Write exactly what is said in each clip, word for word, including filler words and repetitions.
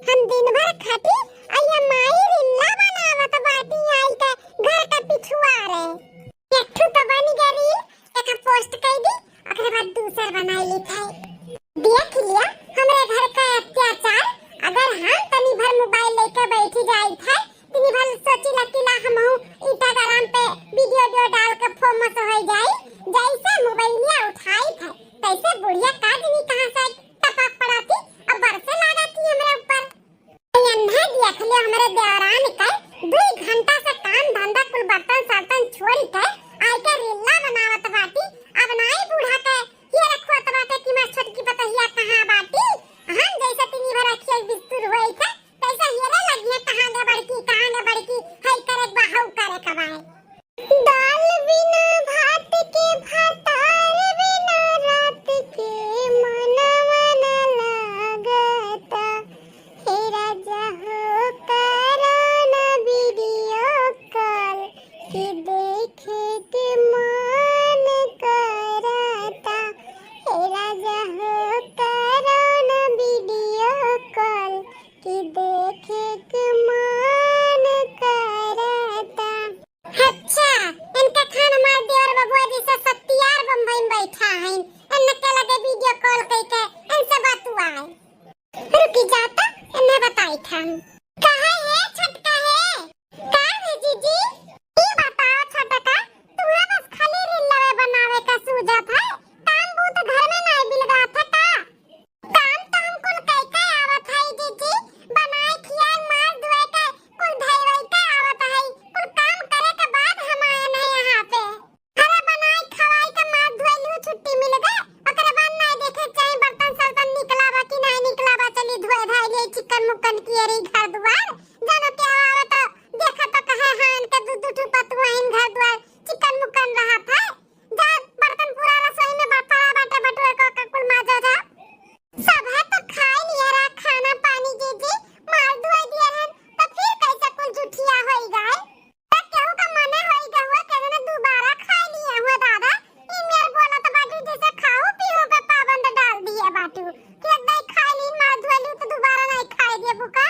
हम दिन भर खटी, आ ये माई रीला बनावत बाटी आई के घर का पिछुआरे। एक ठो तो बन गया रील, एक post कर दी, ओकरे बाद दूसर बनाई ली थे। देख लिया हमरे घर का अत्याचार। अगर हम तनी भर mobile लेके बैठी जाई थे, तनी भर सोची लगती ला हमहू Instagram पे video video डाल के famous हो जाई। जैसे मोबाइलिया उठाई थे, तैसे बुढ़िया का जनी कहाँ से टपक पड़ाती, अब बरसे लागती हमरे ऊपर। एन्हे देख लियो हमरे देवरान के, दुई घंटा से काम धंधा कुल बर्तन सर्तन छोड़ के आई के रीला बनावत बाटी। अब नाई बूढ़ा के ये रखवत बाटे कि मार छोटकी पतहिया कहाँ बाटी। हम जैसे तीनी भर रखिए बिस्तुर होई थे, तैसे हेरे लगिए कहाँ गे बड़की, कहाँ गे बड़की, हई करे के बा, हऊ करे के बा। दाल बिना भात के, भातार बिना रात के, मनवा न लागता। हे राजा हो, करो ना video call, कि देखे के मन करता। हे राजा हो, करो ना video call, कि देखे के मन करता। अच्छा, इनका खान हमार देवर बबुआ जी से सत्तियार बम्बई में बैठा है, इनके लगे video call कई के इनसे बतुआए। रुकी जा तो, इन्हें बताई था। कहे है छोटका है? का है जीजी? ई बताओ छोटका, तुहे बस खाली रीलवे बनावे का सूझत है, काम बूत घर में नाई बिलगात है का? काम तो हम कुल कई के आवत है जीजी, बनाए खियाए मार धोए के कुल धैवई के आवत है, कुल काम करे के बाद हम आए नहीं यहाँ पे। अरे बनाई खवाई के मार धोए लियो, छुट्टी मिल गए, ओकरे बाद नाई देखे चाही बर्तन सर्तन निकला बा कि नाई निकला बा, चली धोए धाई लिए, चिकन मुकन किए रही घर दुआर, जानो के आवा तो देखा तो कहे हाँ इनके दू दू ठो पतुआ इन घर दुआर चिकन मुकन रहा था, जा बर्तन पूरा रसोई में बा-, पड़ा बाटे बटुए को का कुल माजो जा। सब है तो खाई लिया रहा खाना पानी जीजी, मार धोए दिया रहन, तो फिर कैसे कुल जुठिया होई गए? त केहू का मने होई गहुआ, केहू ने दुबारा खाई लिया हुआ दादा। ई मेर बोलत बाटू जैसे खाऊ पीऊ पे पाबंद डाल दिया बाटू। कि एक दाई खाई ली, मार धोली तो दुबारा नहीं खाई देबू का?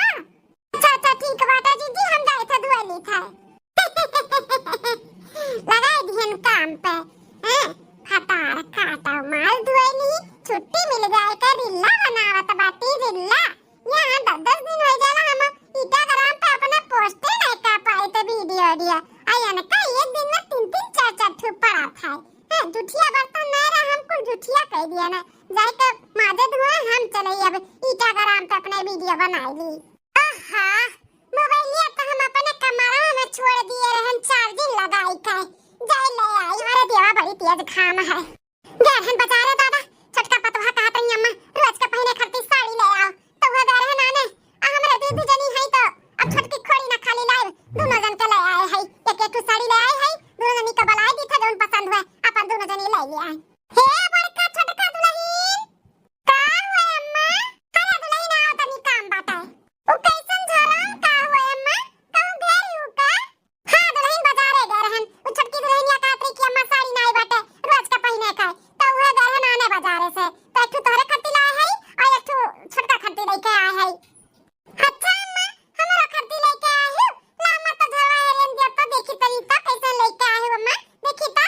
अच्छा, अच्छा, ठीक बाटा जीजी, हम जाए थे धोली थे। लगाई दिहन काम पे। हैं? फटार काटा मार धोली, छुट्टी मिल जाए का रिल्ला बनावत बाटी रिल्ला। यहाँ दस दस दिन हो जाला हम Instagram पे अपना post नहीं कर पाए थे video video। आ इनका एक दिन में तीन तीन चार चार ठो पड़ा था। हैं, जुठिया बर्तन नहीं रहा, हम कुल जुठिया कह दिया ना। जाए के माजे धुए हम चले अब Instagram पे अपने video बनाई ली। आहा, मोबाइलिया तो हम अपने कमरा में छोड़ दिए रहन charging लगाई के। जाए ले आई, अरे देवा बड़ी तेज घाम है। गए रहन बाजारे दादा, छोटका पतोहा कहत रही अम्मा, रोज के पहिने खातिर साड़ी ले आओ। तो वो गए रहन आने, आ हमरे दीदी जनी है तो अब छोटकी खोड़ी ना खाली लाइब, दोनों जन के ले आए है। एक एक ठो साड़ी ले आए है, दोनों जनी के बुलाए दी थे, जौन पसंद हुए, अपन दोनों जनी ले ले आए। हे बड़का छोटका दुल्हन, का हुए अम्मा? अरे दुल्हन आओ तनी काम बाटे। उ कैसन झराम का हुए अम्मा? कहूँ गए हो का? हाँ, दुल्हन बाजारे गए रहन। उ छोटकी दुल्हनिया कहत रही कि अम्मा साड़ी नाई बाटे, रोज का पहिने का। तो उहे गए रहन आने बाजारे से। तो एक ठो तोहरे खत्ती लाए है और एक ठो छोटका खत्ती लेके आए है। अच्छा अम्मा, हमरो खत्ती लेके आए हो? ला अम्मा तो झरवा हेरेन दिया तो देखी तनी तो कैसन लेके आए हो अम्मा? देखी तो।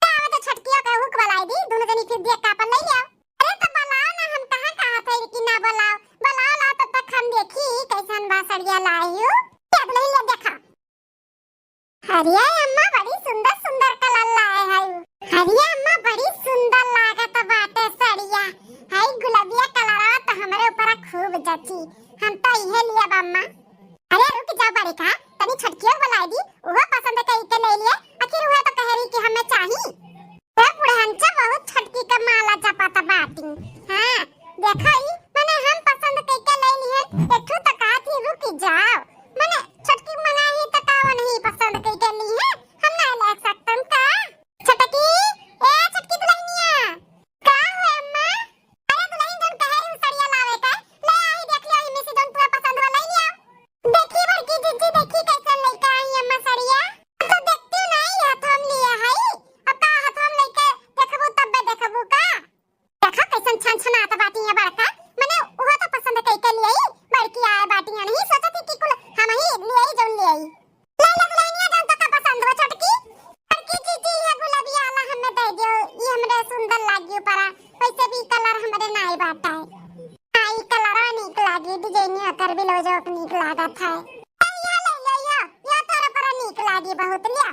का आवे तो छोटकियो के हुक बलाई दी, दोनों जनी फिर दिया का अपन ले लिया। अरे तो बुलाओ ना, हम कहाँ कहा थे कि ना बुलाओ, बुलाओ ला तब तक हम देखी कैसन बा सड़िया लाई हो। क्या दुल्हन ले देखा। अरे अम्मा बड़ी सुंदर सुंदर colour लाए है। अरे अम्मा बड़ी सुंदर लागत बाटे सड़िया। हाय गुलाबिया colour तो हमरे ऊपर खूब जची। हम तो इहे लिया अम्मा। अरे रुक जा बड़का, तनी छोटकियो के बुलाई दी, उहो पसंद कई के ले लिए। आखिर उहे तो कह रही कि हमें चाही। ए बुढ़नचा बहुत छोटकी के माला जपत बाटी। हाँ, देखो ई, मने हम पसंद कई के ले लिए। एक ठो तो कहा थी रुक जाओ, मने छोटकी मंगाई तो का वो नहीं पसंद कई के लिए? हम ना ले सकतन का? छोटकी, ए छोटकी दुल्हनिया, का हो अम्मा? अरे दुल्हन जौन कहे रही सड़िया लावे का, ले आई देख लियो, इनमें से जौन तुहे पसंद हो ले लियो। देखी बड़की जीजी, देखी कैसन लेके आई अम्मा सड़िया। तो देखती नहीं हाथ हम लिए हई, अब का हाथ हम लेके देखबू तब बे देखबू का? देखा कैसन छन छनात बाटी है बड़का, मने उहो तो पसंद कई के लिए आई, बड़की आ नाई बाटे। आई कलरवा नीक लागी, डिजाइनिया कर ब्लाउजो के नीक लागत है। ए, या ले, या, या, या तोरा पर नीक लागी बहुत, लिया।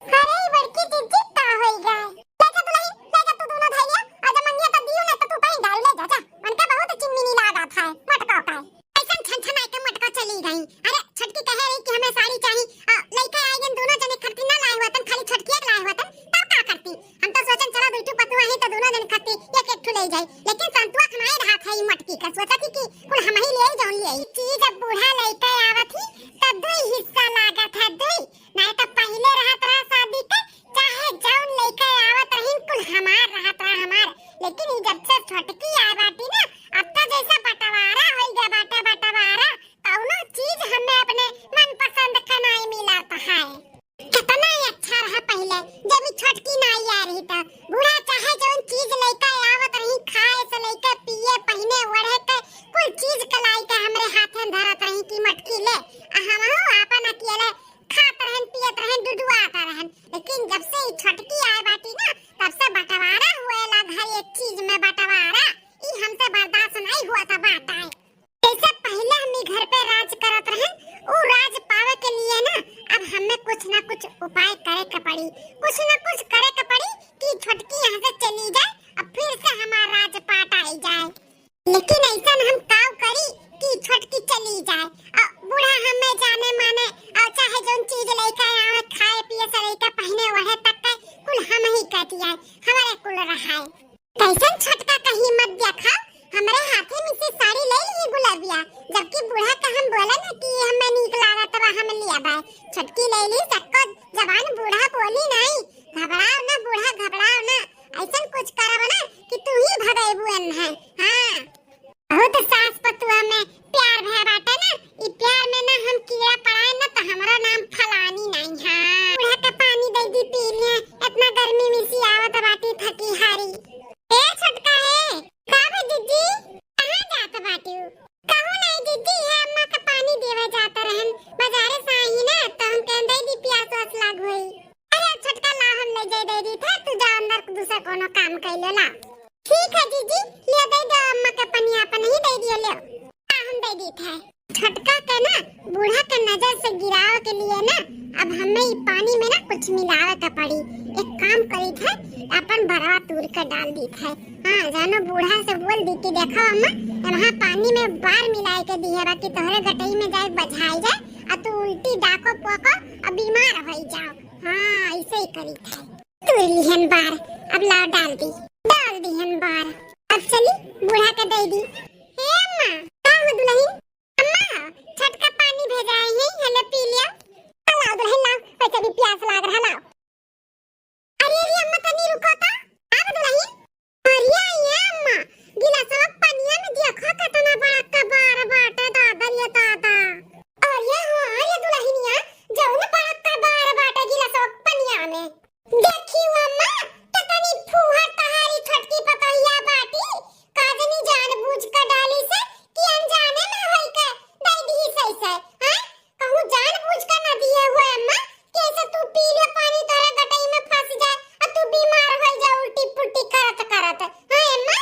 अरे, ई बड़की जिज्जी का होई गए? ले जा दुलहिन, ले जा तू दोनों धइया, और जब मंगिया तो दियो ना तो तू पहन डाल, ले जा, जा। उनका बहुत चिमनी लागत है, मटका का। ऐसन छन छनाई के मटका चली गई। अरे, छोटकी कहे रही कि हमें साड़ी चाही, आ, लइके आई गन दोनों जने खरती ना लाए हुआ तन, खाली छोटकी एक लाए हुआ तन, तब का करती? हम तो सोचन चला दुई ठो पतुआ ही तो दोनों जने खरती एक एक ठो ले जाई, लेकिन संतुआ खनाए रहा था ई मटकी का, सोचा थी कि कुल हम ही ले आई, जौन ले आई। चीज अब बूढ़ा लइके आवत ही, तो दुई हिस्सा लागत है, दुई। नहीं तो पहले रहत रहा शादी के, चाहे जौन लइके आवत रही, कुल हमार रहत रहा, हमार। लेकिन ई जब से छोटकी आए बाटी ना, अब तो जैसे बंटवारा होई गया बाटे, बंटवारा। कौनो चीज हमें अपने मनपसंद का नाई मिलत है। कितना ही अच्छा रहा पहले, जब ई छोटकी नाई आ रही था। बूढ़ा चाहे जौन चीज लइके आवत रही, खाए से लइके पिए, पहिने, ओढ़े के, कुल चीज के लाई के हमरे हाथे में धरत रही कि मटकी ले, आ हमहू आपन अकेले खात रहन, पियत रहन, डुडुआत रहन। लेकिन जब से ई छोटकी आए बाटी ना, तब से बंटवारा हुए लग है, एक चीज में बंटवारा। ई हमसे बर्दाश्त नहीं हुआ था बात आए। जैसे पहले हम ई घर पे राज करत रहन, उ राज पावे के लिए ना, अब हमें कुछ ना कुछ उपाय करे के पड़ी, कुछ ना कुछ करे के पड़ी कि छोटकी यहाँ से चली जाए, अब फिर से हमार राज पाट आई जाए। लेकिन ऐसन हम काव करी कि छोटकी चली जाए, और बूढ़ा हमें जाने माने, और चाहे जौन चीज लइके आवे, खाए पिए से लइके पहिने ओढ़े तक के कुल हम ही कह दिया, हमारे कुल रहाए। कैसन छोटका का हिम्मत देखा, हमरे हाथे में से साड़ी ले ली गुलाबिया, जबकि बूढ़ा का हम बोले ना कि हमें नीक लागत बा, हम लिया बा। छोटकी ले ली, सक्को जबान बूढ़ा बोली नहीं, घबराओ ना बूढ़ा, घबराओ ना, ऐसन कुछ करब ना कि तू ही भगैबू एन्हे। हाँ, बहुत सास पतुआ में प्यार भय बाटे ना, ई प्यार में ना हम कीड़ा पड़ाए ना तो हमारा नाम फलानी नहीं है। बूढ़ा के पानी दे दी पी लिए, इतना गर्मी में सी आवत बाटी थकी हारी। ए छोटका है, का बे जिज्जी, कहाँ जात बाटू? कहूँ नहीं जिज्जी, ये अम्मा के पानी देवे जात रहन, बाजारे से आई ना तो हम कहन दे दी प्यास वास लाग होई। अरे छोटका ला हम ले जाए दे दी थे, तू जा अंदर दूसरा कोनो काम कर ले ला। ठीक है जीजी, ले दे दो अम्मा के पनिया अपन ही दे दियो, ले। हाँ, हम दे दी थे। छोटका के ना बूढ़ा के नजर से गिरावे के लिए ना अब हमें ई पानी में ना कुछ मिलावे के पड़ी। एक काम करी थे, अपन बरवा तूर के डाल दी थे। हाँ, जानो बूढ़ा से बोल दी कि देखो अम्मा, वहाँ पानी में बार मिलाए के दिए बा कि तोहरे गटई में जाए बझाई जाए, आ तू उल्टी डाको पोको, आ बीमार हो जाओ। हाँ, ऐसे ही करी थे। तू लिहन बार, अब लाओ डाल दी, डाल दिहन बार। अब चली बूढ़ा के दे दी। हे अम्मा, का हो दुलहिन? अम्मा, छोटका पानी भेजाए हैं, हेले पी लिया। लाओ दुलहिन लाओ, वैसे भी प्यास लाग रहा, लाओ। अरे अरे अम्मा तनी रुको तो, अब दुलहिन। अरे ये अम्मा, गिलासवा पनिया में देखो कितना बड़ा कबार बाटे, दादा रे दादा। अरे हाँ, अरे दुलहिनिया, जौन बड़ा कबार बाटे गिलासवा पनिया में। देखी अम्मा, कितनी फूहर तहारी छोटकी पतोहिया बाटी, का जनी जानबूझ के डाली से कि अनजाने में होई के दे दी सही से, हैं? कहूँ जानबूझ के ना दिए हुए अम्मा, कि ऐसे तू पी ले पानी तोरे गटई में फंस जाए, और तू बीमार हो जा उल्टी पुल्टी करत करत, हैं अम्मा?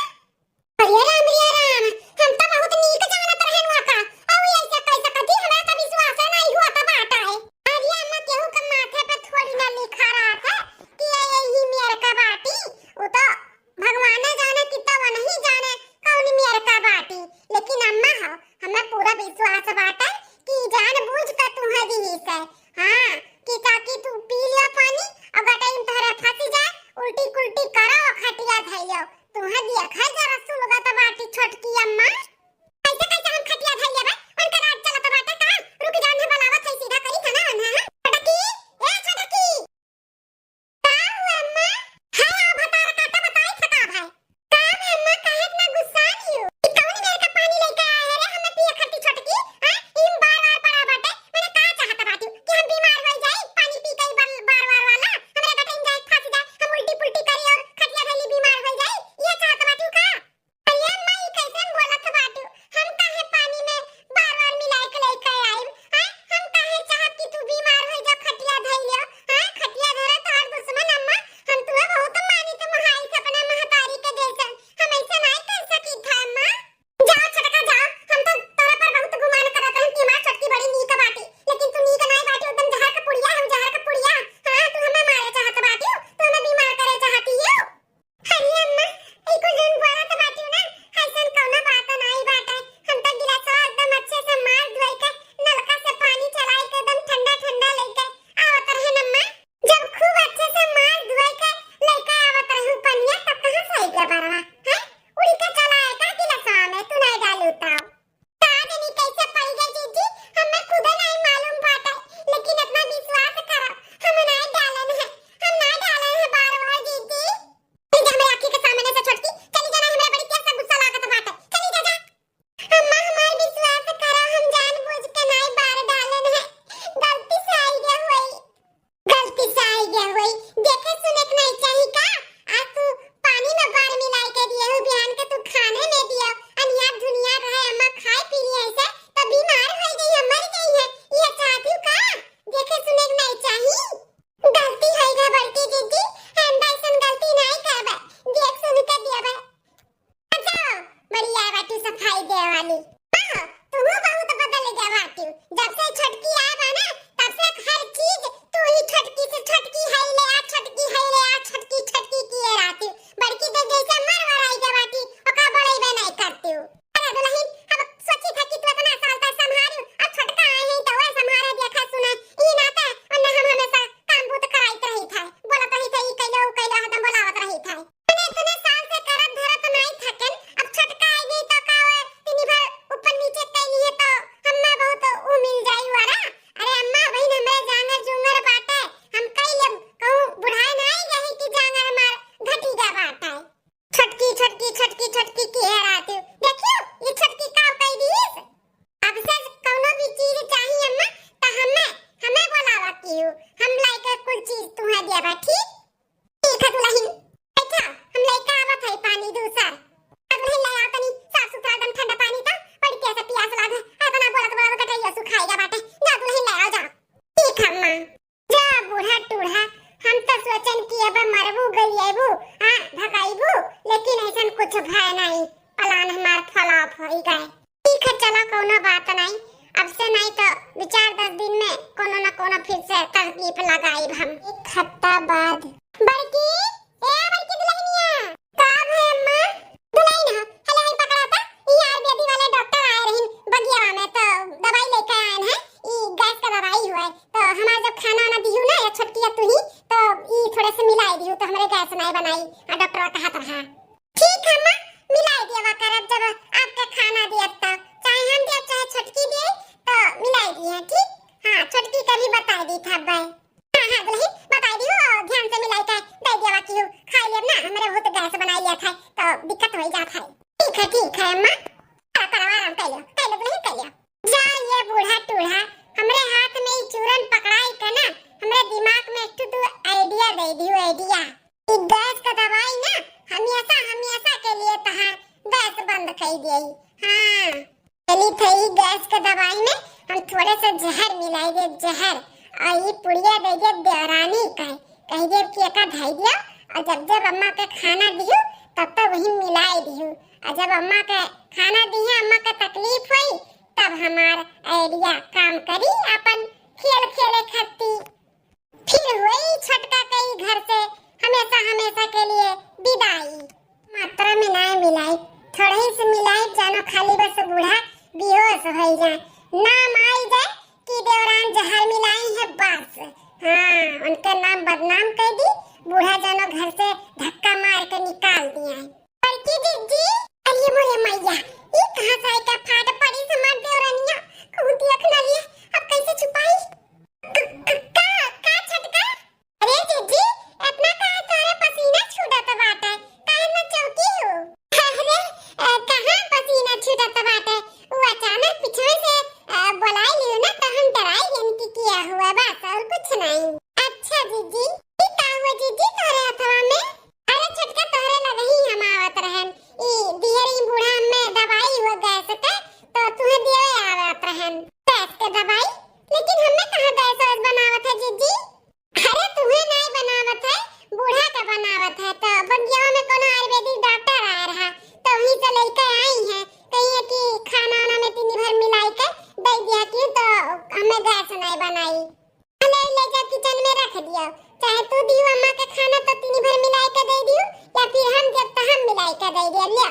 अरे राम रे राम, हम तो बहुत नीक जानत रहन वहाँ का। अउ ऐसा कैसा कभी हमरा तो विश्वास नहीं हुआ था बाटा है। अरे अम्मा, केहू के माथे पे थोड़ी ना लिखा रहा था कि ये यही मेर का बाटी। वो तो भगवान जाने कि तो नहीं जाने कौन मेर का बाटी। लेकिन अम्मा हो, हमें पूरा विश्वास बाटे कि जानबूझ के तुम्हें दी से। हाँ, कि ताकि तू पी लिया पानी और गटई में तोहरा फंसी जाए, उल्टी कुल्टी करो और खटिया धइयो। तुहे देखा जरा सुलगत बाटी छोटकी अम्मा। कैसे कैसे हम खटिया धइले बा, उनका राज चलत बाटे का? रुक जा, उन्हें बुलावत है, सीधा करी खाना उन्हें। छोटकी, ए छोटकी। का हुआ अम्मा? हाय आओ भतार काटा बताई थका भाई। का बे अम्मा काहे इतना गुस्सा लियो? ई कौन मेर का पानी लेके आए है रे हमें पिए खातिर छोटकी? हाँ? ई बार बार पड़ा बाटे, मैंने का चाहत बाटू कि हम बीमार हो जाई, पानी पी के ई बार बार बार वाला, हमरा गटई में जाए फंस जाए, हम उल्टी पुल्टी करी और खटिया धइली बीमार हो जाई, ये चाहत बाटू का? अरे माई, कैसन बोलत बा? खाई दे वाली। हाँ, तुहू बहुत बदल गया बाटिउ। जब से छोटकी आए बा ना, तब से हर चीज तू ही छोटकी से, छोटकी है ले आ, छोटकी है ले आ, छोटकी, छोटकी किए रहतिउ। बड़की तो जैसे मर वराई गया बाटी, ओका बड़ई बे नहीं करतिउ। अरे दुलहिन, अब सोची था कि तू इतना साल तक संभालिउ, अब छोटका आए हैं तो वह संभाले, देखा सुना, ई नाते, वरना हम हमेशा काम बूत कराइत रही था, बोलत रही था, ई कैलो, ऊ कैलो, हरदम बोलावत रही था। अरे इतने साल से करत धरत नाई थकेन, अब छोटका आई गई तो का वो तिनी भर ऊपर नीचे कैली है तो हम्मा बहुत ऊ मिल जाई वाला। अरे अम्मा बहिन हमरे जांगर जुंगर बाटे, हम कई लेब, कहूँ बुढ़ाए ना आई गई कि जांगर हमार घटी गया बाटे। छोटकी, छोटकी, छोटकी, छोटकी किहे रहतिउ। देखियो, ये छोटकी का कई दीस। अब से कौनो भी चीज चाही अम्मा, त हमें, हमें बोलावा कियो। हम लाइके कुल चीज तुम्हें देबा, ठीक? ठीक है दुलहिन, अच्छा, हम लइका आवत है पानी दूसर। अब दुलहिन ले आओ तनी साफ सुथरा एकदम ठंडा पानी तो, बड़ी तेज से पियास लाग है। अरे बना बोलत बोलत गटैया सुखाएगा बाटे। जा दुलहिन ले आओ जा। ठीक है अम्मा। जा बूढ़ा टूढ़ा, हम तो सोचन कि अब मरबू गलिएबू, हाँ भगाइबू, लेकिन ऐसन कुछ भय नहीं, प्लान हमार फ्लॉप हो ही गए। ठीक है, चलो, कौनो बात नहीं। अब से नहीं तो दो चार दस दिन में कोनो न कोनो फिर से तरकीब लगाइब हम। एक हफ्ता बाद। बड़की, ए बड़की दुलहिनिया। का भे अम्मा? दुलहिन हो, हेलो, ई पकड़ा त, ई आयुर्वेदी वाले डॉक्टर आए रहिन बगियावा में, तो दवाई लेके आए हैं, ई गैस का दवाई हुआ है, तो हमार जब खाना वाना दिहू ना, या छोटकी या तुही, तो ई थोड़े से मिलाई दिहू, तो हमरे गैस नहीं बनाई, आ डॉक्टर कहत रहा। ठीक है माँ, मिलाई दिया करब, जब आपके खाना दिया तो, चाहे हम दिया चाहे छोटकी दिए, तो मिलाई दिए, ठीक? हाँ, छोटकी का भी बताई दी था भाई। हाँ, हाँ, दुलहिन, बताई दियो, ध्यान से मिलाई के दे दिया कियो, खाई लेब ना, हमरे बहुत गैस बनाई लिया था, तो दिक्कत हो ही जात है। ठीक है, ठीक है अम्मा, करो, करो, आराम कर लो, कर लो दुलहिन, कर लो। जा ये बूढ़ा टूढ़ा, हमरे हाथ में ई चूरन पकड़ाई के ना, हमरे दिमाग में एक ठो तू आइडिया दे दियो, आइडिया। ई गैस का दवाई ना हमेशा, हमेशा के लिए तहार गैस बंद कर दिए। हाँ। चली थई गैस के दवाई में हम थोड़े से जहर मिलाई दे, जहर। और ई पुड़िया दे दे देवरानी का, कह दे कि एका धई दियो, और जब जब अम्मा के खाना दियो तब तब वही मिलाई दियो, और जब अम्मा के खाना दिए, अम्मा के तकलीफ होई, तब हमार आइडिया काम करी अपन खेल खेले खाती। फिर वही छोटका कई घर से हमेशा हमेशा के लिए विदाई। मात्रा में ना मिलाई, थोड़े ही से मिलाई, जानो खाली बस बूढ़ा बेहोश हो जाए, नाम आई जाए कि देवरान जहर मिलाई है बस। हाँ, उनके नाम बदनाम कर दी, बूढ़ा जानो घर से धक्का मार के निकाल दिया है। बड़की जिज्जी, अरे मोरे मैया, ई कहाँ से आइके फाट पड़ी से मार देवरानिया, कहूँ देख ना लिए, अब कैसे छुपाई? क-, क-, का, का छोटका? अरे जिज्जी, इतना काहे तोहरे पसीना छूटत बाटे? काहे न चौकी हो? अरे, अ, कहाँ पसीना छूटत बाटे? वो अचानक पीछे से, अ, बोलाई लियो ना, तो हम डराई गन कि किया हुआ, बस और कुछ नहीं। अच्छा जिज्जी, ई का हुआ जिज्जी तोहरे हथवा में? अरे छोटका, तोहरे लगही हम आवत रहन। ई दिहरी बूढ़ा में दवाई हुआ गैस के, तो तुहे दिए आवत रहन गैस के दवाई। लेकिन हमें कहाँ गैस वैस बनावत है जिज्जी? अरे तुहे नाई बनावत है, बूढ़ा के बनावत है। तो बगियावा में कोनो आयुर्वेदिक डॉक्टर आए रहा, तो वहीं से लेके आई है। कहिए कि खाना वाना में तीन भर मिलाई के दे दिया कि तो हमें गैस नहीं बनाई। ले, ले जा किचन में रख दियो, चाहे तू दियो अम्मा के खाना तो तीन भर मिलाई के दे दियो, या फिर हम जब तो हम मिलाई के दे दियो, लिया।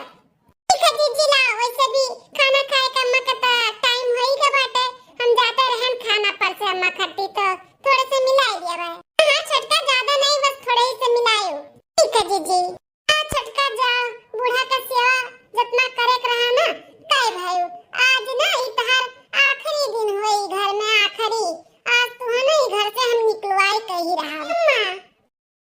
ठीक है जीजी, ला, वैसे भी खाना खाए का अम्मा का तो टाइम हो ही गया बाटे, हम जाते रहन खाना पर से अम्मा खट्टी तो थोड़े से मिलाई लिया भाई। हाँ छोटका, ज्यादा नहीं, बस थोड़े ही से मिलायो। ठीक है जीजी। आ छोटका जा, बूढ़ा का सेवा जितना करे के रहा ना, कर भाई। आज ना ई तहार आखिरी दिन होई घर में, आखिरी। आज तू है ना ई घर से हम निकलवाई कही रहा। अम्मा,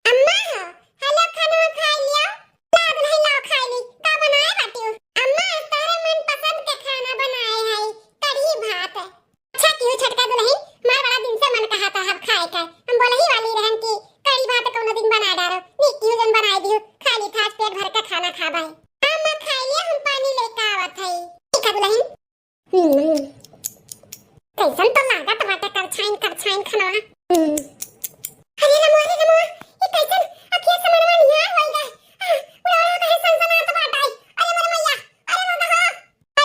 अम्मा हो, हेलो, खाना खा लियो? ला दुलहिन, ला खा ली। का बनाए बाटियो? अम्मा, आज तोहरे मनपसंद के खाना बनाए है, कढ़ी भात। अच्छा किहू छोटका दुलहिन, हमार बड़ा दिन से मन कहा था अब खाए का। हम बोलही वाली रहन कि कढ़ी भात कौनो दिन बना डारो। नीक किहू जन बनाए दियो, खा ली था, आज पेट भर के खाना खाबा है। हाँ, अम्मा, खा लियो, हम पानी लेके आवत है। ठीक है दुलहिन। हम्म, कैसन तो लागत बाटे करछाइन, करछाइन खनवा। हम्म। अरे रमुआ, अरे रमुआ, ये कैसन अखिया से मनवा निहार होई गए। आ, उड़ा उड़ा कहे सनसनात बाटे। अरे मोरे मैया, अरे मोरे हो।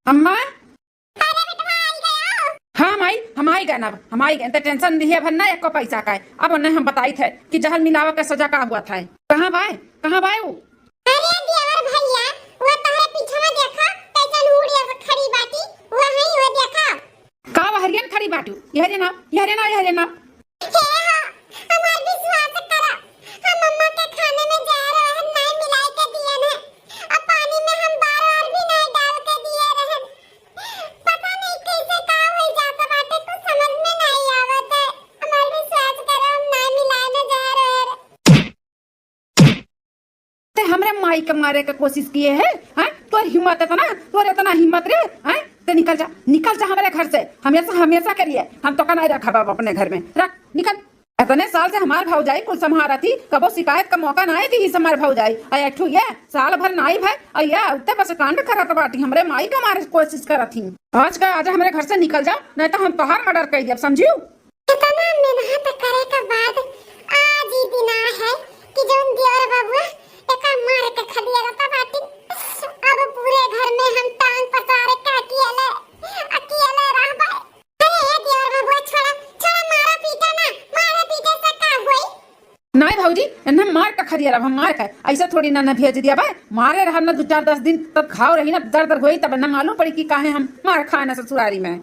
अम्मा। अरे बेटवा, आई गया। हाँ माई, हम आई गए ना, हम आई गए। तो टेंशन दिए भर ना एको पैसा का है। अब उन्हें हम बताई थे कि जहर मिलावे का सजा का हुआ था। कहाँ बाय, कहाँ बाय वो? अरे देवर भैया, वो तोहरे पीछवा देखा, कैसन उड़िया से खड़ी बाटी, वो है, वो देखा। का वो हरियन खड़ी बाटू? यह रे ना, यह रे ना, यह रे ना। हे हो, हमार विश्वास करा, हम अम्मा के खाने में जहर वहर नाई मिलाए के दिए न, अब पानी में हम बार बार भी नाई डाल के दिए रहन। पता नहीं कैसे का हो जाता बाटे, कुछ समझ में नाई आवत है। हमार विश्वास करा, हम नाई मिलाए न जहर वहर। ते हमरे माई के मारे के कोशिश किए है, हैं? तोर हिम्मत इतना, तोर इतना हिम्मत रे, हैं? ते निकल जा, निकल जा हमरे घर से, हमेशा, हमेशा के लिए हम तोका नहीं रखब अब अपने घर में, रख, निकल। इतने साल से हमार भौजाई कुल संभारा थी, कबो शिकायत का मौका ना आए थी इस हमार भौजाई। और एक ठू ये साल भर नाई भाई, और ये उतने बस कांड करत बाटी, हमरे माई का मारे के कोशिश करत थी। आज का आज हमरे घर से निकल जाओ, नहीं तो हम तोहार मर्डर कर दिया, समझियो? इतना मेहनत करे के बाद आज ई दिन आए है कि जौन देवर बबुआ एका मार के खदिया रहता बाटी। अब पूरे घर में हम टांग पसार के अकेले, अकेले रहबे। अरे ए देवर बबुआ, छोड़ा, छोड़ा, मारा पीटा ना, मारा पीटे से का होई? नहीं भौजी, इन्हें मार के खदिया रहब, हम मार के। ऐसा थोड़ी ना, ना भेज दिया बा, मारे रहब ना दो चार दस दिन, तब घाव रही ना, दर्द होई, तब ना मालूम पड़ी कि काहे हम मार खाए ना ससुरारी में। अरे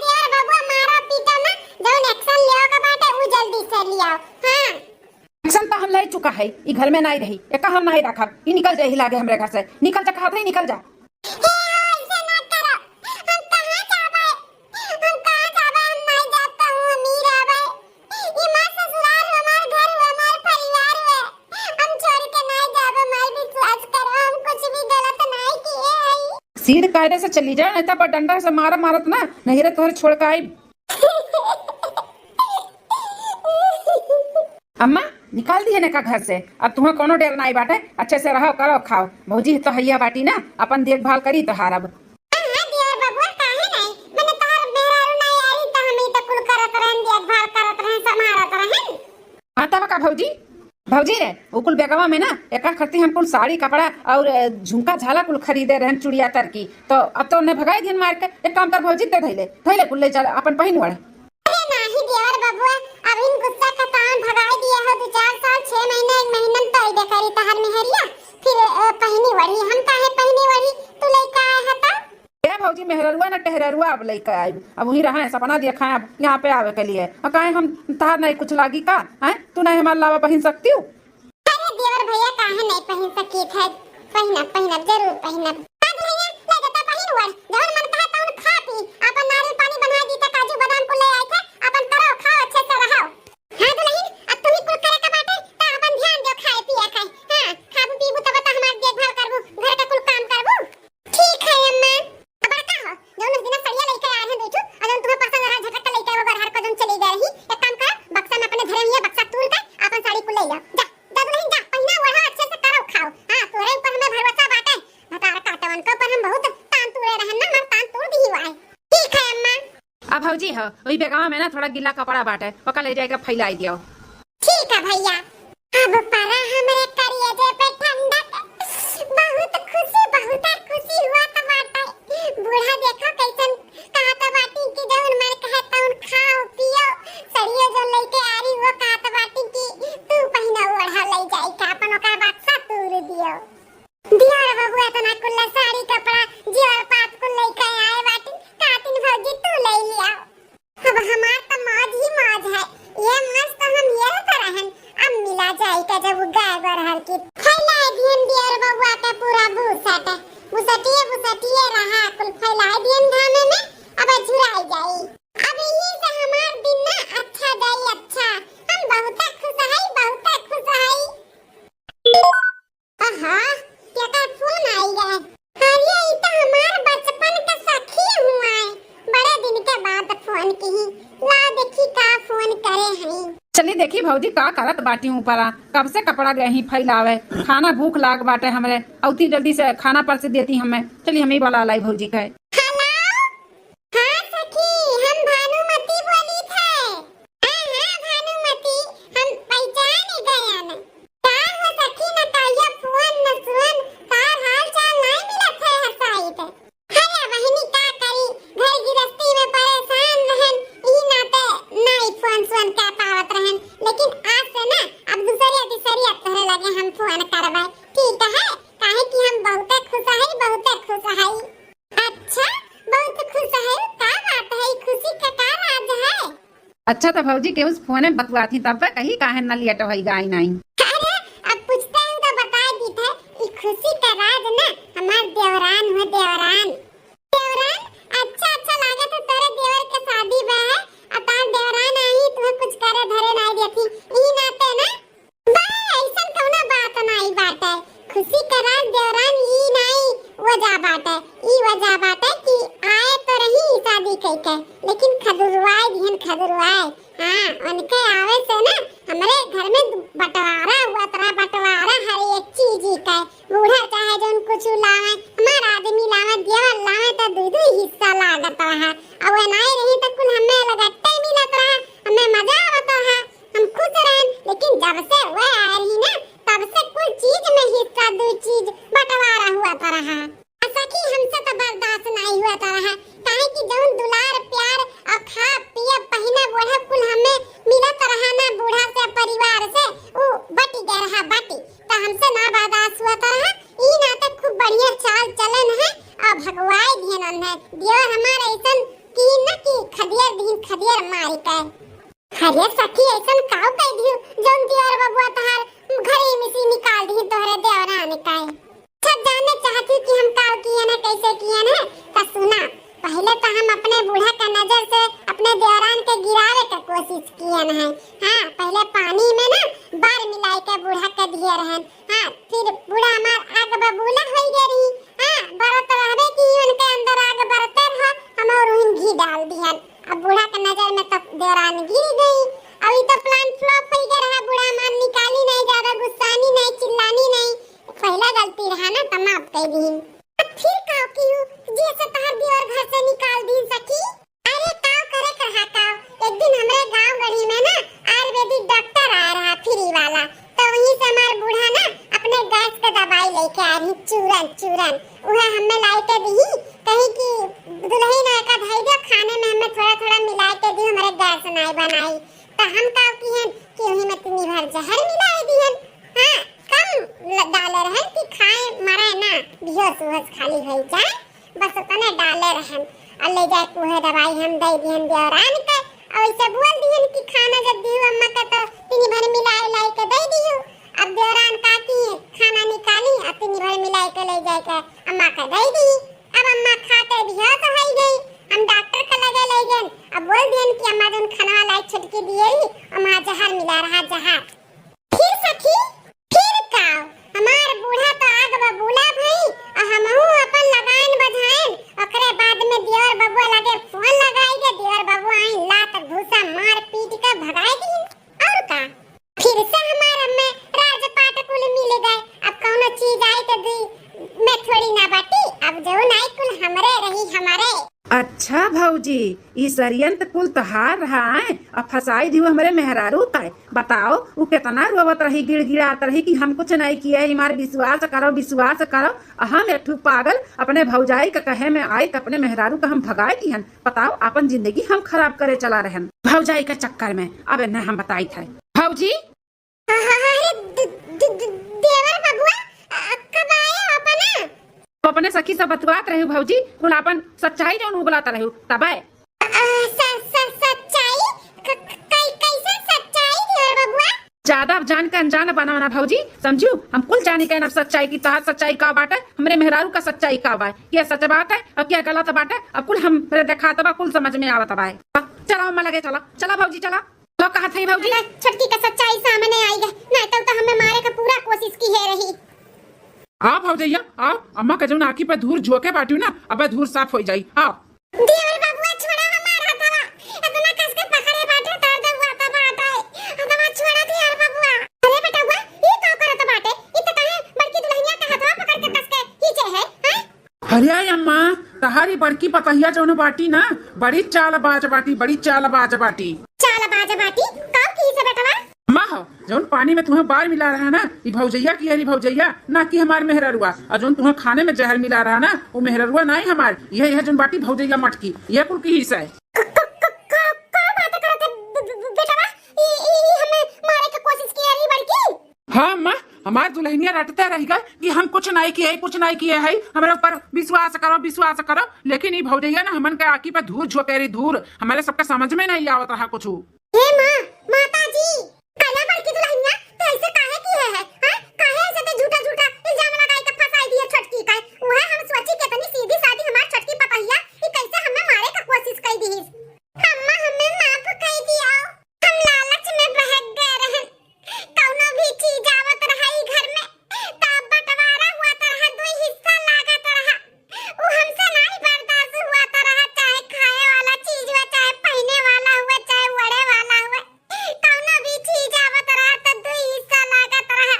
देवर बबुआ, मारा पीटा ना, जौन action लेवे के बाटे, उ जल्दी से लियाओ। हाँ। Action तो हम ले चुका है, ई घर में नहीं रही, एका हम नहीं रखब, ई निकल जाए ही लागे हमरे घर से, निकल जा, कहा था, निकल जा। ए, ऐसे ना करो, हम कहाँ जाबे, हम कहाँ जाबे, हम नहीं जाब, कहूँ अमीर आबे। ई हमार ससुराल, हमार घर, हमार परिवार है, हम छोड़ के नहीं जाबे, हमार विश्वास करो, हम कुछ भी गलत नहीं किए हैं। सीढ़ कायदे से चली जा, नहीं तो पर डंडा से मारा मारत ना, नहीं रे तोहरे छोड़ के आई। अम्मा, निकाल दिए ने का घर से, अब तुम्हें कोनो डर नाई बाटे, अच्छे से रहो, करो, खाओ। भौजी तो हैया बाटी ना, अपन देखभाल करी तोहार अब। हाँ, हाँ, देवर बबुआ, काहे नाई? मने तोहार मेहरारू नाई आई, तो हम ही तो कुल करत रहन, देखभाल करत रहन, संभारत रहन। हाँ, तब का भौजी? भौजी रे, वो कुल बेगवा में ना, एकर खरती हम कुल साड़ी, कपड़ा और, अ, झुमका, झाला कुल खरीदे रहन, चुड़िया तरकी। तो अब तो उन्हें भगाई दियन मार के। एक काम कर भौजी, ते धइले, धइले कुल ले चल, अपन पहिन ओढ़। अरे नाही देवर बबुआ, अब इन गुस्सा का तान भगाई दिया हो, दो चार साल, छह महीने, एक महीना में तो अइबे करी तहर मेहरिया, फिर, अ, पहिनी ओढ़ी, हम काहे पहिनी ओढ़ी, तू लइका आए है तो? ए भौजी, मेहररुआ न टेहररुआ अब लइका आई, अब वही रहा है, सपना देखा है अब यहाँ पे आवे के लिए। और काहे हम तहार नहीं कुछ लागी का? हैं? तू नहीं हमार लावा पहिन सकती हूँ? अरे देवर भैया, काहे नहीं पहिन सकी थे? पहिनब, पहिनब, जरूर पहिनब। का दुल्हनिया, ले जा तो पहिन ओढ़, जौन मन कहे तौन खा पी, अपन नारियल पानी बना दी, त काजू बादाम कुल ले आए थे, अपन करो, खाओ, अच्छे से रहो। हाँ दुल्हन, अब तुम्ही कुल करे का बाटे, त अपन ध्यान दो खाए पिए का। हाँ, खाबू पीबू तब त हमार देखभाल करबू, घर का कुल काम करबू। ठीक है अम्मा। अब बड़का हो, जौन उस दिन सड़िया लेके आए हैं दुई ठो, और जौन तुम्हें पसंद रहा झटक के लेके वो घर हर को जौन चली गए रही, एक काम कर, बक्सा में अपने धरे हुए बक्सा तूल के अपन साड़ी को ले लो। जा, जा दुल्हन जा, पहिना ओढ़ा अच्छे से करो खाओ। हाँ, तोरे ऊपर हमें भरोसा बाटे, भतार काटवन के ऊपर हम बहुत तान तूड़े रहन ना, हमार तान तूड़ दी हुआ है। ठीक है अम्मा। अब भौजी हो, वही बेगवा में ना थोड़ा गीला कपड़ा बाटे, ओका ले जाके फैलाई दियो। ठीक है भैया। अब परा हमरे करिया जे पे ठंडक, बहुत खुशी, बहुत खुशी हुआ तो बाटे। बूढ़ा देखो कैसन कहत बाटी कि जौन मन कहे तौन खाओ पियो, सड़ियो जौन लेके आ रही वो कहत बाटी कि तू पहिना ओढ़ा ले जाई के अपन ओकर बक्सा तूर दियो। दिया रे बबुआ, इतना कुल्ला साड़ी कपड़ा, जेवर पात कुल लेके आए बाटी, कातिन भौजी तू ले लिया। अब हमार त मौज ही मौज है, ये मौज तो हम ये तो रहन, अब मिला जाए का जब गाय बरहर की। फैला दियन दिया रे बबुआ के पूरा भूसट, भूसटिए भूसटिए रहा, कुल फैला दियन घामे में, अब झुराई जाई। अब यही से हमार दिन ना अच्छा जाई, अच्छा, हम बहुत खुश है, बहुत खुश है। आहा, केकर फोन आई गए? अरे, ई तो हमार बचपन के सखी हुआ है। बड़े दिन के बाद फोन की। ला देखी का फोन करे हैं। चली देखी भौजी का करत बाटी ऊपरा। कब से कपड़ा गए ही फैलावे। खाना भूख लाग बाटे हमरे। औती जल्दी से खाना परस देती हमें। चली हम ही बुला लाई भौजी के। हेलो। हाँ सखी, हम भानुमती बोली थे। हाँ, हाँ, भानुमती, हम पहचान गयन। का हो सखी, न कहिया फोन न सुन, का हाल चाल नाई मिलत है हर साइत? अरे बहिन, खुश है, बहुत खुश है। अच्छा, बहुत खुश है, का बात है, खुशी का का राज है? अच्छा, त भौजी केहू से फोने में बतुआत ही, तब कही काहे न लेट होई गाई नाई। अरे, अब पूछते हैं तो बता दी थे, ई खुशी का राज ना हमार देवरान हो, देवरान। देवरान, अच्छा, अच्छा लागत है तोरे देवर के शादी बा है, आ तार देवरान आई, तुम्हें कुछ करे धरे नाई देती, ई नाते ना। बा, ऐसन कौनो बात नाई बाटे। खुशी के राज देवरान ई नाई वजह बाटे, ई वजह बाटे कि आए तो रही शादी कइके, लेकिन खदुरवाए दिहन, खदुरवाए। हाँ, उनके आवे से ना हमरे घर में बंटवारा हुआ तरह, बंटवारा हर एक चीज ही के। बूढ़ा चाहे जौन कुछ लावे, हमार आदमी लावे, देवर लावे तो दू दू हिस्सा लागत रहा। अब वो नाई रही तो कुल हमें अलगट्टे मिलत रहा, हमें मजा आवत रहा। हम खुश रहन, लेकिन जब से वह आ रही ना, तब से कुल चीज में हिस्सा, दू चीज बंटवारा हुआ त रहा। आ सखी, हमसे तो बर्दाश्त नहीं हुआ त रहा, काहे कि जौन दुलार, प्यार और खा, पिए, पहिने, ओढ़े कुल हमें मिलत रहा ना बूढ़ा से, परिवार से, उ बटी गए रहा, बटी। तो हमसे ना बर्दाश्त हुआ त रहा, ई नाते खूब बढ़िया चाल चलन है, और भगवाई दिहन है। देवर हमार ऐसन की न की खदियर दिहन, खदियर मारी के। अरे सखी, ऐसन काव कह दियो, जौन देवर बबुआ तहार घरे में से निकाल दी तोहरे देवरान काहे? सब जाने चाहती कि हम काव किए न, कैसे किए न, त सुना। पहले तो हम अपने बूढ़ा का नजर से अपने देवरान के गिरावे के कोशिश किए न है। हाँ, पहले पानी में ना बार मिलाई के बूढ़ा के दिए रहन। हाँ, फिर बूढ़ा हमार आग बबूला होई गए रही। हाँ, बरत रहबे कि उनके अंदर आग बरते रहा, हम और उन घी डाल दिहन। अब बूढ़ा के नजर में तो देवरान गिर गई। अब ई तो plan flop होई गए रहा, बूढ़ा हमार निकाली नहीं, ज्यादा गुस्सानी नहीं, चिल्लानी नहीं। पहला गलती रहा ना, तो माफ कर दी। अब फिर का कियो, जैसे तहार देवर घर से निकाल दी सखी? अरे काव करे कहा काव, एक दिन हमरे गांव गढ़ी में ना आयुर्वेदिक डॉक्टर आया रहा फ्री वाला, तो वहीं से हमार बूढ़ा ना अपने गैस के दवाई लेके आ रही, चूरन चूरन, उहे हमें लाई के दी, कहीं कि दुल्हन का धई दो, खाने में हमें थोड़ा थोड़ा मिला के दी, हमारे गैस नाई बनाई। तो हम का किहन कि वही में तनी भर जहर मिलाई दिहन। हाँ, कम ल-, डाले रहन कि खाए मरे ना, बेहोश उहोश खाली होई जाए, बस उतने डाले रहन। और ले जाए उहे दवाई हम दे दिहन देवरान के, और ऐसे बोल दिहन कि खाना जब दिहु अम्मा के तो तनी भर मिलाई लाई के दे दिहु। अब देवरान का की खाना निकाली और तनी भर मिलाई के ले जाए के अम्मा के दे दी। अब अम्मा खाते बेहोश होई गई। हम डॉक्टर के लगे ले गए, अब बोल दिहन कि अम्मा जौन खाना लाई छटकी दिए रही, अम्मा जहर मिला रहा, जहर। फिर सखी, फिर का? हमार बूढ़ा तो आग बबूला भई, और हमहू अपन लगान बझाएन। ओकरे बाद में देवर बबुआ लगे फोन लगाई के देवर बबुआ आई, लात घूसा मार पीट के भगाई दी। और का? फिर से हमार में राजपाट कुल मिल गए। अब कौनो चीज आई तो दी में थोड़ी ना बाटी, अब जौन आई कुल हमरे रही, हमरे। अच्छा भौजी, ई षड्यंत्र कुल तहार रहा है, अब फंसाई दियो हमरे मेहरारू का। बताओ, उ कितना रोवत रही, गिड़गिड़ात रही कि हम कुछ नहीं किए, हमार विश्वास करो, विश्वास करो। आ हम एक ठू पागल अपने भौजाई के कहे में आई, त अपने मेहरारू का हम भगाए दिहन। बताओ, आपन जिंदगी हम खराब करे चला रहन भौजाई के चक्कर में। अब इन्हें हम बताई थे भौजी। अरे दे-, दे-, दे-, देवर बबुआ, अ, कब आए हो अपना? तो अपने सखी से बतुआत रहे भौजी, कुल आपन सच्चाई जौन उगलात रहे तबे। अ, स-, स-, सच्चाई? क-, क-, कै-, कैसे सच्चाई देवर बबुआ? ज्यादा अब जान के अनजान बनाओ ना भौजी, समझू? हम कुल जानी के अब सच्चाई की, तहार सच्चाई का बाटे, हमरे मेहरारू का सच्चाई का बा, क्या सच बात है और क्या गलत बाटे, अब कुल हमरे देखात बा, कुल समझ में आवत बा। चला अम्मा लगे चला, चला भौजी चला। लो कहत हई भौजी। अरे, छोटकी का सच्चाई सामने आई गए, नहीं तो, तो हमें मारे का पूरा कोशिश की है रही। आ भौजैया, आ, अम्मा के जौन आँखी पे धूर झोंके बाटियो ना, अबे धूर साफ होई जाई। आ। देवर बबुआ, छोड़ा हमार हथवा, इतना कस के पकड़े बाटे, दर्द हुआ था बाटे, हथवा छोड़ा देवर बबुआ। अरे बेटवा, ई का करत बाटे? ई तो कहे बड़की दुल्हनिया के हथवा पकड़ के कस के खींचे है, हैं? अरे अम्मा, तहारी बड़की पतहिया जौन बाटी ना, बड़ी चालबाज बाटी, बड़ी चालबाज बाटी। चालबाज बाटी? कब की से बेटवा? अम्मा हो, जौन पानी में तुम्हें बार मिला रहा ना, ई भौजैया की है, ई भौजैया, ना कि हमार मेहररुआ। और जौन तुम्हें खाने में जहर मिला रहा ना, वो मेहररुआ ना ही हमार, यह, यह जौन बाटी भौजैया मटकी, यह कुल की ही से। क-, क-, क-, का बात करत है ब-, ब-, ब-, बेटवा? ई, ई, ई हमें मारे के कोशिश की है, ई बड़की? हाँ अम्मा, हमार दुल्हनिया रटते रह गए कि हम कुछ नहीं किए, कुछ नहीं किए है, हमरे ऊपर विश्वास करो, विश्वास करो। लेकिन ई भौजैया ना हमन के आँखी पे धूर झोंके रही, धूर। हमरे सबके समझ में नहीं आवत रहा कुछ। हे माँ, माता जी, कहिया बड़की दुल्हनिया, तू ऐसे काहे किहे है? हैं? काहे ऐसे ते झूठा झूठा इल्जाम लगाई के फंसाई दिए छोटकी का? उहे हम सोची कितनी सीधी सादी हमार छोटकी पतहिया, ई कैसे हमें मारे का कोशिश कई दिहिस। अम्मा, हमें माफ कई दिया, हम लालच में बहक गए रहन। कौनो भी चीज आवत रहा ई घर में, त बंटवारा हुआ त रहा, दुई हिस्सा लागत रहा। उ हमसे नाई बर्दाश्त हुआ त रहा, चाहे खाए वाला चीज हुआ, चाहे पहने वाला हुआ, चाहे ओढ़े वाला हुआ, कौनो भी चीज आवत रहा त दुई हिस्सा लागत रहा।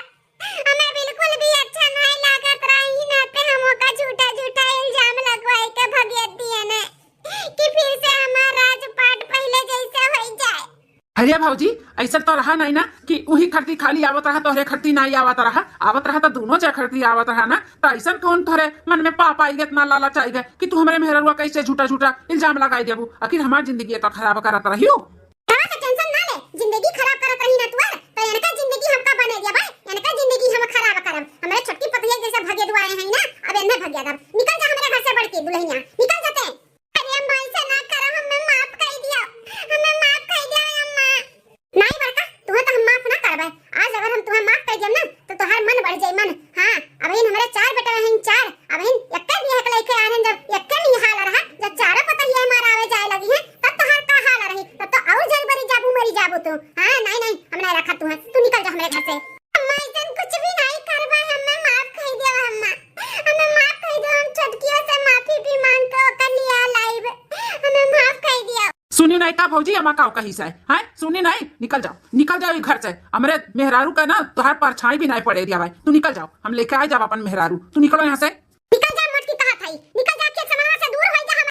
हमें बिल्कुल भी अच्छा नाई लागत रहा, ई नाते हम ओका झूठा झूठा इल्जाम लगवाई के भगियत दिए ने कि फिर से हमार राजपाट पहले जैसे होई जाए। अरे भौजी, ऐसा तो रहा नहीं ना कि उही खरती खाली आवत रहा, तोहरे खरती नहीं आवत रहा। आवत रहा तो दोनों जगह खरती आवत रहा ना। तो ऐसा कौन तोहरे मन में पाप आई गए, इतना लालच आई गए कि तू हमरे मेहररुआ कैसे झूठा झूठा इल्जाम लगाई देबू? आखिर हमार जिंदगी तो खराब करत रही हो। तवा से टेंशन ना ले, जिंदगी खराब करत रही ना तुअर, तो इनका जिंदगी हमका बने दिया भाई, इनका जिंदगी हम खराब करब। हमरे छोटकी पतोहिया जैसे भगे दुआरे हैं ना, अब इनमें भगे दब। निकल जा हमरे घर से बड़की दुल्हनिया, निकल जाते। अरे अम्मा, ऐसे ना करो, हमें माफ कर दियो, हमें माफ कर दियो अम्मा। नहीं बड़का, तुम्हें तो हम माफ ना करबे। आज अगर हम तुम्हें माफ कर दियम ना, तो तोहार मन बढ़ जाई मन। हाँ, अबहिन हमरे चार बेटा हैं, चार। अबहिन एक्के बियाह के लइके आनन, जब एक्के में हाल रहा, जब चारों पतोहिया हमार आवे जाए लगी हैं, तब तोहार का हाल रही? तब तो और जल बरी जाबू, मरी जाबू तू। हाँ, नहीं, नहीं, हम नहीं रखा तुम्हें, तू निकल जा हमरे घर से। अम्मा, ऐसन कुछ भी नहीं करबे, हमें माफ कर दियो अम्मा, हमें माफ कर दियो, हम छोटकियों से माफी भी मांग के ओकर लिया लाइब, हमें माफ कर दियो। सुनी नहीं का भौजी, अम्मा का कही से, हैं? सुनी नहीं, निकल जाओ, निकल जाओ ई घर से। हमरे मेहरारू का ना तोहार परछाई भी नहीं पड़े दिया भाई। तू निकल जाओ, हम लेके आए जाब अपन मेहरारू। तू निकलो यहाँ से। निकल जा मोटकी, कहा था, निकल